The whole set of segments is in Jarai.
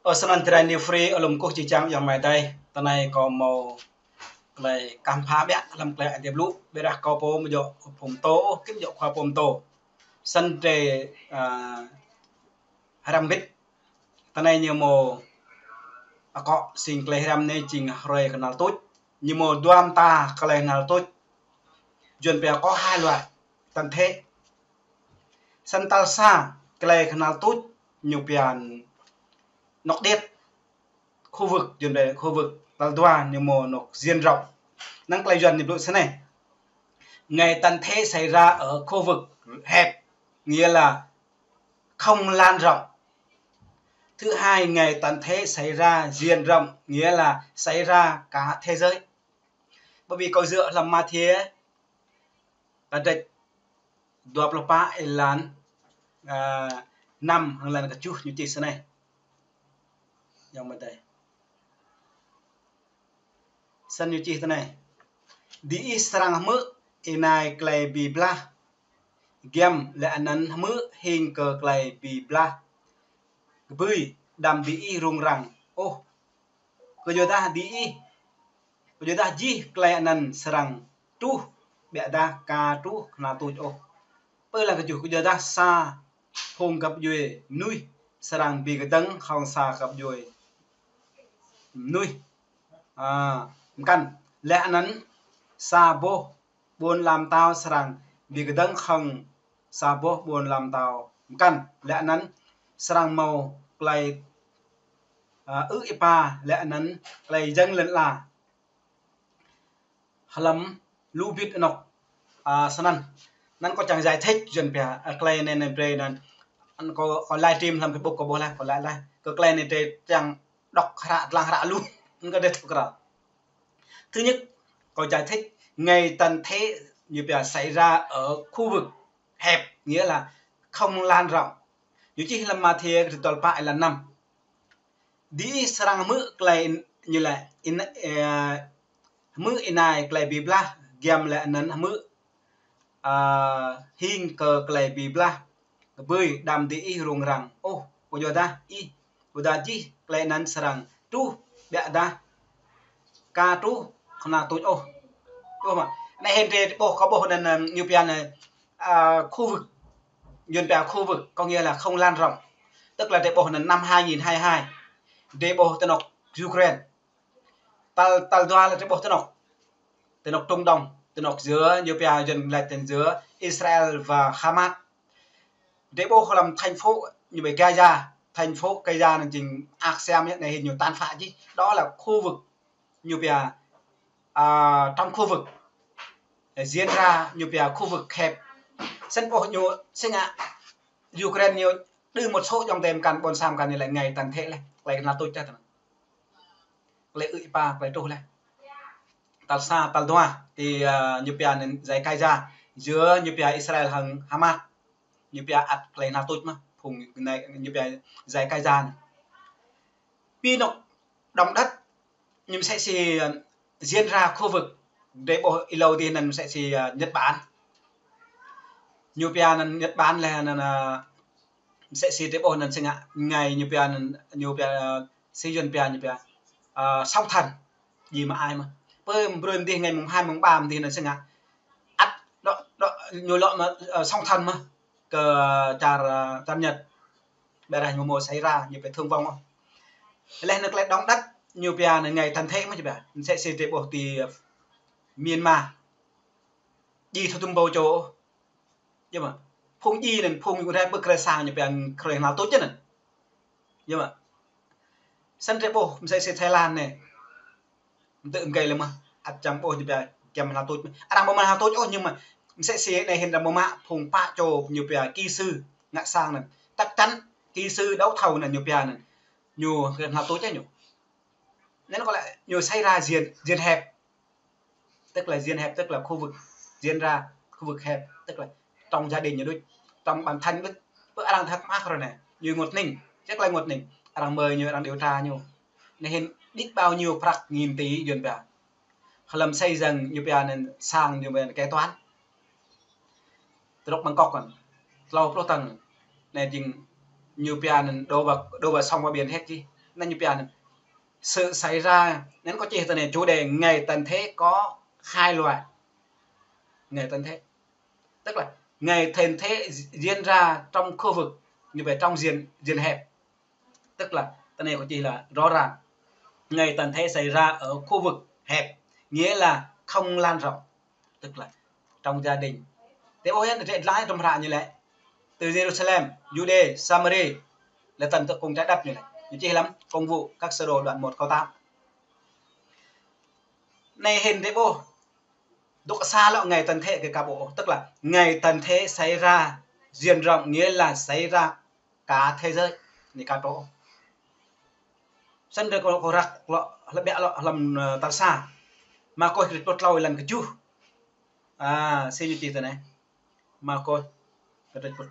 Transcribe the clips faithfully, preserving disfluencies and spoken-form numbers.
Ơ, snăn tơlơi new free, ơ, lŏm kơkuh či čang yŏng amai adơi. Tơ anai kâo hmâo tơlơi kah pha ƀiă hlăm tơlơi Aê Diê blŭ, ƀiădah kâo pô mơ̆ djŏ phung pơtô, kĭn djŏ khua pô pơtô. Snăn drei, a, hrăm mbĭt. Tơ anai ñu hmâo akŏ sĭt tơlơi hrăm anai jing hrơi knhal tuč. Ñu hmâo dua mta tơlơi knhal tuč. Yuăn pia có hai loại tần thế. Snăn tal sa tơlơi knhal tuč ñu pia anŏ điêt, khu vực, Yuăn pia khu vực. Tal dua ñu hmâo anŏ diện rộng. Năng tơlơi Yuăn ñu blŭ snei: Ngày tận thế xảy ra ở khu vực hẹp, nghĩa là không lan rộng. Thứ hai, ngày tận thế xảy ra diện rộng, nghĩa là xảy ra cả thế giới. Ƀơi ƀing kâo djơ̆ hlăm Mathiơ, kdrêč dua pluh pă, êlan, a, năm hăng êlan kjuh ñu čih snei. Yŏng amai adơi. Snăn ñu čih tơ anai: Diih srăng hmư̆ ênai tơlơi bi blah giăm, leh anăn hmư̆ hing kơ tơlơi bi blah kơbưi, đăm diih rŭng răng ôh. Kơyuadah diih, kơyuadah jih tơlơi anăn srăng truh, ƀiădah ka truh knhal tuč ôh. Pơ êlan kjuh: Kơyuadah sa phung găp djuê mơnuih srăng bi kdơ̆ng hăng sa găp djuê mơnuih, a, mkăn. Leh anăn sa boh ƀuôn ala mtao srăng bi kdơ̆ng hăng sa boh ƀuôn ala mtao mkăn. Leh anăn srăng hmâo tơlơi, a, ư̆ êpa, leh anăn tơlơi jơ̆ng lŏn ala hlăm lu bit anŏ, a, snăn. Năng kâo čang giải thích Yuăn pia, a, tơlơi anai anăn brei anăn. Năng kâo, kâo livestream hlăm Facebook kâo ƀuh laih, kâo laĭ laih. Kơ tơlơi anai drei čang đŏk hră, dlăng hră lu. Năng kâo drei thâo krăn. Thứ nhất, kâo giải thích, ngày tận thế ñu pia xảy ra ở khu vực hẹp, nghĩa là không lan rộng. Ñu čih hlăm Mathiơ kdrêč dua pluh pă, êlan năm. Diih srăng hmư̆ tơlơi ñu laĭ, ê, hmư̆ ênai tơlơi bi blah giăm leh anăn hmư̆, a, hing kơ tơlơi bi blah kơbưi, đăm diih rŭng răng ôh. Kơyuadah ih, kơyuadah jih tơlơi anăn srăng truh, ƀiădah ka truh knhal tuč ôh. Ôh mă. Anai hĭn drei ƀuh, kâo ƀuh anăn, ơ, ñu pia anăn, a, khu vực. Yuăn pia khu vực có nghĩa là không lan rộng. Tức là drei ƀuh anăn năm hai nghìn hai mươi hai, drei ƀuh tơ anŏ Ukraine. Tal, tal dua lĕ drei ƀuh tơ anŏ, tơ anŏ Trung Đông, tơ anŏ giữa, ñu pia Yuăn laĭ tơ anŏ giữa Israel và Hamas. Drei ƀuh hlăm thành phố ñu pia Gaza, thành phố Gaza anăn jing ak siam yơh, anai hĭn ñu tàn phá jih. Đó là khu vực ñu pia, à, trong khu vực, à, diễn ra ñu pia khu vực hẹp. Snăn ƀuh ñu sĭt ngă Ukraine ñu đơ một số djŏng tơm kăn ƀôn sang kăn ñu laĭ ngày tận thế lĕ, tơlơi knhal tuč tơl anăn. Tơlơi ư̆ êpa, tơlơi truh lĕ. Tal sa, tal dua, ti, à, ñu pia anăn giải Gaza, giữa ñu pia Israel hăng Hamas. Ñu pia ăt tơlơi knhal tuč mơh, phung anai ñu pia giải Gaza anăn. Pi anŏ động đất, ñu msĕ si, à, diễn ra khu vực, drei ƀuh êlâo dih anăn msĕ si, à, Nhật Bản. Ñu pia anăn Nhật Bản lĕ anăn, à, msĕ si drei ƀuh anăn sĭt ngă, ngày ñu pia anăn, ñu pia, à, si Yuăn pia ñu pia, à, sóng thần. Djŏ mơ̆ ai mơh. Pơ brơi mơ̆ng dih ngày mùng hai, mùng ba mơ̆ng dih anăn sĭt ngă. Ăt, dŏ, dŏ, ñu lŏ mơ̆, à, sóng thần mơh. Kơ, à, čar, à, čar Nhật. Ƀiădah ñu mơ̆ xảy ra, ñu pia thương vong. Lĕ anăn tơlơi động đất, ñu pia anăn ngày tận thế mơh ñu pia. Msĕ si drei ƀuh ti, à, Myanmar. Djai thâo tŭm ƀâo čô. Yơh mơ̆. Phung djai anŭn, phung ñu rai ƀơi krơi sang ñu pia krơi hlâo tuč anŭn. Yơh mơ̆. Sĭt rai ƀuh, msĕ si Thái Lan anai. Mơ̆ tơ̆ mơgei lĕ mơ̆, ăt čang ƀuh ñu pia giăm hlâo tuč. Arăng ƀu mă hlâo tuč ôh, nhưng mà msĕ si anai hĭn arăng ƀu mă phung pă čô ñu pia kỹ sư ngă sang anŭn. Chắc chắn kỹ sư đấu thầu anŭn ñu pia anŭn. Ñu hlâo tuč ñu. Nên có lẽ ñu xảy ra diện, diện hẹp. Tức là diện hẹp, tức là khu vực diễn ra, khu vực hẹp, tức là trong gia đình ñu đôč, trong bản thân đôč. Ƀơi arăng thăk mă krô anai, ñu ngôt ning, chắc là ngôt ning. Arăng mơi ñu, arăng điều tra ñu. Anai hĭn đĭ bao nhiêu prăk nghìn tỷ yuan pia. Hlăm xây dựng ñu pia anŭn sang ñu pia anŭn kế toán. Truh Bangkok anŭn. Tlâo pluh tâng. Anai jing ñu pia anŭn đổ vào, đổ vào sông và biển hết chứ. Anŭn ñu pia anŭn. Sự xảy ra, nên có chih tơ anai, chủ đề ngày tận thế có hai loại. Ngày tận thế. Tức là ngày tận thế diễn ra trong khu vực, như vậy trong diện, diện hẹp. Tức là, tơ anai có chih là rõ ràng. Ngày tận thế xảy ra ở khu vực hẹp, nghĩa là không lan rộng. Tức là trong gia đình. Tơ ƀuh yơh, rai lĕ trong hră ñu lĕ. Từ Jerusalem, Juđê, Samari, lĕ tận tơ cùng trái đất ñu lĕ. Ñu chih lăm Công vụ các sơ đồ đoạn một câu tám. Anai hĭn rai ƀuh. Dŏ sa lŏ ngày tận thế kơ ka ƀuh. Tức là ngày tận thế xảy ra diện rộng, nghĩa là xảy ra cả thế giới. Anai ka truh. Sĭt rai kơ, kơ răk lŏ, hlăm ƀiă lŏ, hlăm, ơ, tal sa. Markôs kơtrĕč pluh tlâo êlan kơ tơjuh. A, sĭt ñu čih tơ anai. Markôs kơtrĕč pluh,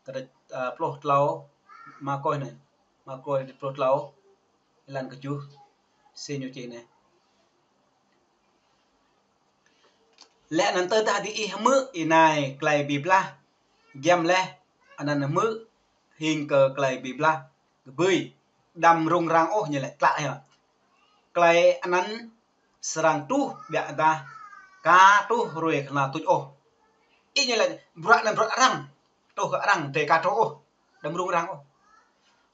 kơtrĕč, ơ, pluh tlâo, Markôs anai. Markôs kơtrĕč pluh tlâo êlan kơ tơjuh. Sĭt ñu čih anai. Lĕ anŭn tơdah diih hmư̆ anai klei bi blah, giăm laih anăn hmư̆ hing kơ klei bi blah kơbưi, đăm rŭng răng ôh, ñu lĕ klă yơh. Klei anăn srăng truh ƀiădah ka truh hruê knhal tuč ôh. Ih ñu lĕ bruă anăn bruă arăng, truh kơ arăng, drơi ka truh ôh, đăm rŭng răng ôh.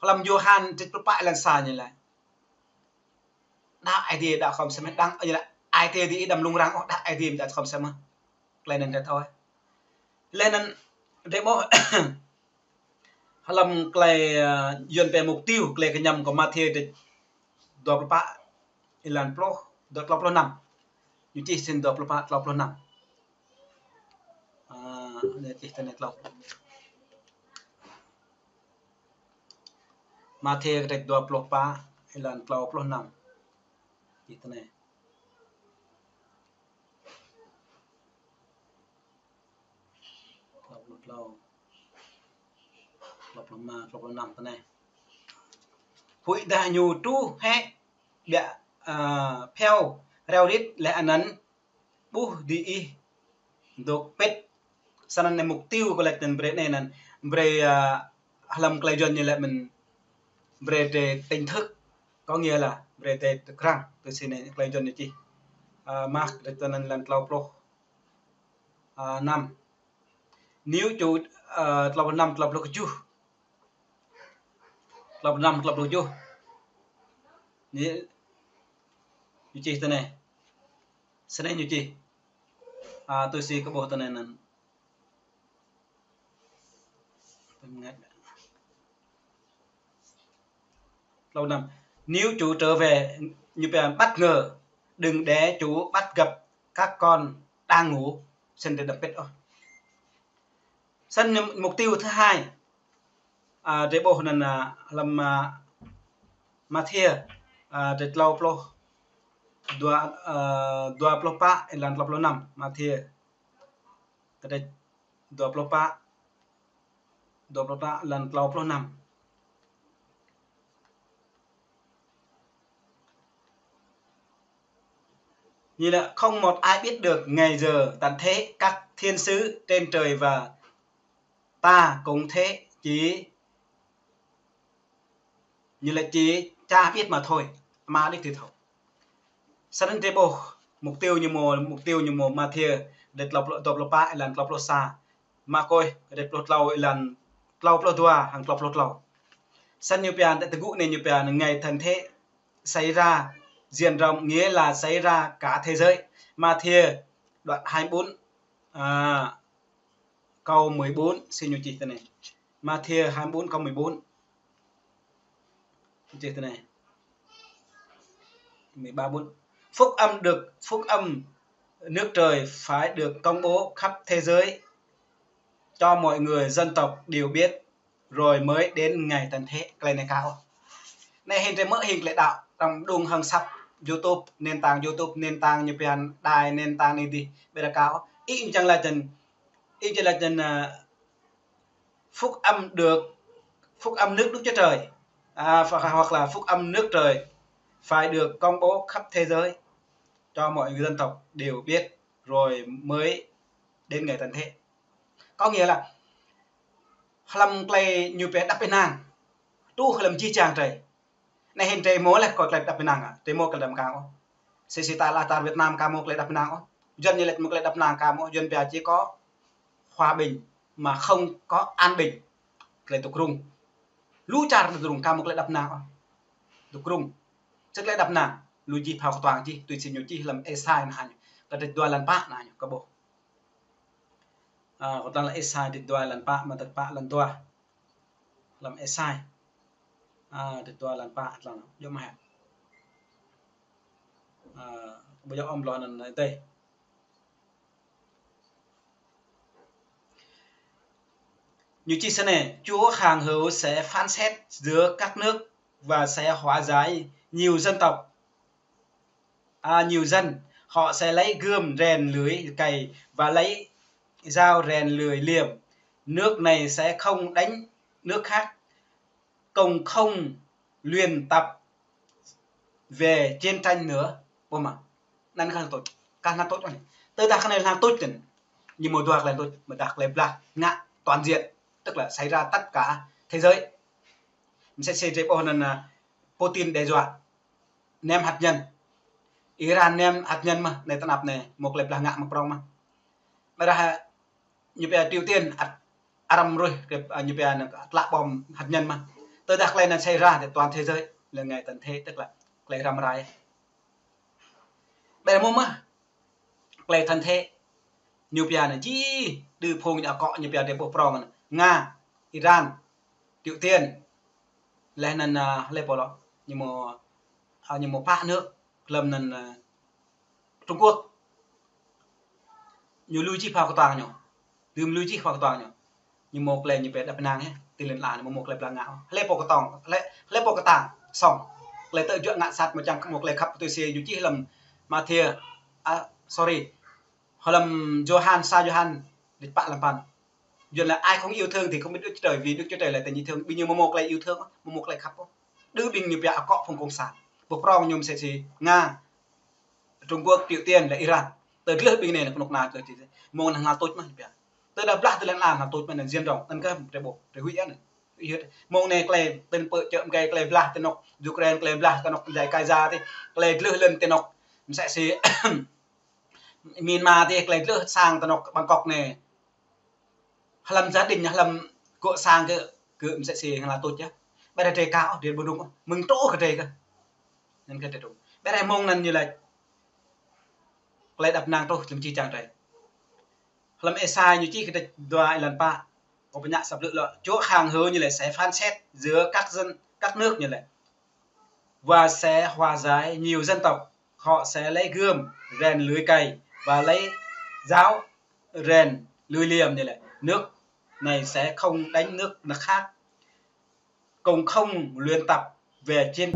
Hlăm Yôhan kơtrĕč pluh pă êlan sa ñu lĕ. Đa ai tiê đa khŏm sơmĕ đăng, ơ, ñu lĕ ai tiê diih đăm rŭng răng ôh, đa ai tiê đa khŏm sơmĕ. Klei anŭn rai thâo. Lĕ anŭn rai ƀuh hlăm klei, ơ, yuan pia mục tiêu, klei kơñăm kơ Mathiơ kơtrĕč dua pluh pă êlan pluh, dua, tlâo pluh năm. Ñu čih sĭt dua pluh pă, tlâo pluh năm. A, anai čih tơ anai tlâo. Mathiơ kơtrĕč dua pluh pă êlan tlâo pluh năm. Čih tơ anai. Tlâo pluh tlâo, tlâo pluh rơma, tlâo pluh năm tơ anai. Huĭ dah ñu truh hĕ ƀiă, ơ, phiâo reo rit laih anăn ƀuh diih dŏ pĭt. Sĭt anăn anai mục tiêu kơ lĕ tơnăn brơi anai anăn brơi, ơ, hlăm klei yuan ñu lĕ mơ̆n brơi tơ tỉnh thức, có nghĩa là brơi tơ, tơ krăng, tơ sĭt anai klei yuan ñu čih. Ơ, mơ̆ kơtrĕč tơ anăn êlan tlâo pluh, ơ, năm. Nếu chủ, ơ, tlâo pluh năm, tlâo pluh kơjuh. Tlâo pluh năm, tlâo pluh kơjuh. Anai, ñu čih tơ anai. Sĭt anai ñu čih. A, tui si kơ ƀuh tơ anai anăn. Tlâo năm. Nếu chủ trở về, ñu pia bất ngờ, đừng để chủ bắt gặp các con đang ngủ. Sĭt rai đăm pĭt ôh. Sĭt anai mục tiêu thứ hai. A, rai ƀuh anăn, a, hlăm, a, Mathiơ, a, rai tlâo pluh dua, a, dua pluh pă êlan tlâo pluh năm. Mathiơ kơtrĕč dua pluh pă, dua pluh pă êlan tlâo pluh năm. Ñu lĕ không một ai biết được ngày giờ tận thế, các thiên sứ trên trời và ta cũng thế, chỉ, ñu lĕ chỉ Cha biết mà thôi, Ama đôč thâo. Sĭt anăn rai ƀuh mục tiêu ñu mơ̆, mục tiêu ñu mơ̆ Mathiơ kơtrĕč tlâo pluh, dua pluh pă êlan tlâo pluh sa, Markôs kơtrĕč pluh tlâo êlan tlâo pluh dua hăng tlâo pluh tlâo. Sĭt ñu pia tơ tơgŭ anai ñu pia ngày tận thế xảy ra diện rộng, nghĩa là xảy ra cả thế giới. Mathiơ đoạn hai mươi bốn, à, câu mười bốn, xin ñu čih tui anai. Mathiơ hai mươi bốn câu mười bốn. Čih tui anai. Mười ba bốn. Phúc âm được, phúc âm nước trời phải được công bố khắp thế giới cho mọi người dân tộc đều biết, rồi mới đến ngày tận thế. Tơlơi anai kâo. Anai hĭn tơlơi mơ̆ hĭn tơlơi đaŏ, tơm đung hăng săp YouTube, nền tảng YouTube, nền tảng ñu pia đài, nền tảng anai dih, ƀiădah kâo. Ih čang laĭ tơ̆n, ih čang laĭ tơ̆n, à, phúc âm được, phúc âm nước Đức Chúa Trời, à, ph-, hoặc là phúc âm nước trời phải được công bố khắp thế giới cho mọi dân tộc đều biết, rồi mới đến ngày tận thế. Có nghĩa là hlăm tơlơi ñu pia đăp ênang, truh hlăm jih jang drơi. Anai hĭn drơi hmâo laih kơ tơlơi đăp ênang, drơi hmâo tơlơi đăp ênang ôh. Sĭt sĭt ta lĕ tar Việt Nam ka hmâo tơlơi đăp ênang ôh. Yuan ñu laĭ hmâo tơlơi đăp ênang ka hmâo, Yuan pia chỉ có hòa bình mà không có an bình. Tơlơi dŏ rŭng. Lu čar dŏ rŭng, ka hmâo tơlơi đăp ênang ôh. Dŏ rŭng. Sĭt tơlơi đăp ênang, lu jih phao kơtuang jih, tui si ñu čih hlăm Êsai anai ñu. Kơdrêč dua lăn pă anai ñu, kơ ƀuh. À, kơdrêč lăn Êsai, kơdrêč dua lăn pă, mơ̆ng kơdrêč pă lăn dua. Hlăm Êsai. À, kơdrêč dua lăn pă, lăn dua mă. À, ƀu djơ̆ ôm lŏn anŭn tơi. Ñu čih snei: Chúa hàng hữu sẽ phán xét giữa các nước và sẽ hóa giải nhiều dân tộc, à, nhiều dân. Họ sẽ lấy gươm rèn lưỡi cày và lấy dao rèn lưỡi liềm. Nước này sẽ không đánh nước khác, cũng không luyện tập về chiến tranh nữa. Ƀuh mơ̆? Anŭn kah hlang tuč. Kah hlang tuč anai. Tơdah kah anai hlang tuč tơ̆n, ñu hmâo dua tơlơi hlang tuč, mơ̆ dah tơlơi blah ngă toàn diện, tức là xảy ra tất cả thế giới. Mơ̆ sĭt sĭt drơi ƀuh anŭn, à, Putin đe dọa ném hạt nhân. Iran ném hạt nhân mơ̆, anai tơnap anai, hmâo tơlơi blah ngă mơ̆ prŏng mơ̆. Ƀiădah, à, ñu pia Triều Tiên, ăt arăng ruih kơ, à, ñu pia anŭn tlă bom hạt nhân mơ̆. Tơdah tơlơi anŭn xảy ra thì toàn thế giới là ngày tận thế, tức là tơlơi răm rai. Ƀiădah hmâo mơ̆ tơlơi tận thế, ñu pia anŭn jih, đơ phung ñu akŏ ñu pia drơi ƀuh prŏng anŭn. Nga, Iran, Triều Tiên, laih anŭn, à, hlơi pô lŏ, ñu hmâo, à, ñu hmâo pă nước, lơ̆m anŭn, à, Trung Quốc. Ñu lui jih phao kơtuang ñu. Đưm lui jih phao kơtuang ñu. Ñu hmâo tơlơi ñu pia đăp ênang hĕ. Tơlơi lŏn ala anai hmâo tơlơi blah ngă. Hlơi pô kơtong, hlơi, hlơi pô kơtang, song. Tơlơi tơjuă ngă sat mơ̆ čang hmâo tơlơi khăp tui si ñu čih hlăm Mathiơ, à, sorry. Hlăm Yôhan, sa Yôhan, kơdrêč pă lăn păn. Yuan laĭ ai không yêu thương thì không biết Đức Chúa Trời, vì Đức Chúa Trời là tình yêu thương. Ƀing ñu hmâo tơlơi yêu thương, hmâo tơlơi khăp. Đơ ƀing ñu pia akŏ phung cộng sản. Ƀuh prŏng ñu mơ̆ sĭt si Nga, Trung Quốc, Triều Tiên, laih Iran. Tơl gleh ƀing anai kơnuk kơna tơl mơ̆ng anai hlang tuč mơ̆ pia. Tơdah blah tơlơi anŭn hlang tuč mơ̆ anŭn diện rộng, anŭn kah drơi ƀuh, drơi huĭ anŭn. Huĭ hĭ. Mơ̆ng anai tơlơi tơ̆n pơ čơ̆ mơ̆ng tơlơi blah ti anŏ Ukraine, tơlơi blah ti anŏ djai Gaza tih, tơlơi gleh lŏn ti anŏ mơ̆ sĭt si Myanmar tih, tơlơi gleh sang ti anŏ Bangkok anai. Hlăm gia đình, hlăm gŏ sang kơ, kơ mơ̆ sĭt si hlang tuč yơh. Ƀiădah drơi kâo, drơi ƀu rŭng, mơ̆ng truh kơ drơi kơ. Anŭn kơ drơi rŭng. Ƀiădah mơ̆ng anŭn ñu laĭ tơlơi đăp ênang truh hlăm jih jang drơi. Hlăm Êsai ñu čih kơdrêč dua lăn pă. Kâo pơñă săp lơ̆ lŏ. Chúa hàng hữu ñu laĭ sẽ phán xét giữa các dân, các nước ñu laĭ. Và sẽ hòa giải nhiều dân tộc. Họ sẽ lấy gươm rèn lưỡi cày và lấy dao rèn lưỡi liềm, nghĩa là nước này sẽ không đánh nước, nước khác, cũng không luyện tập về chiến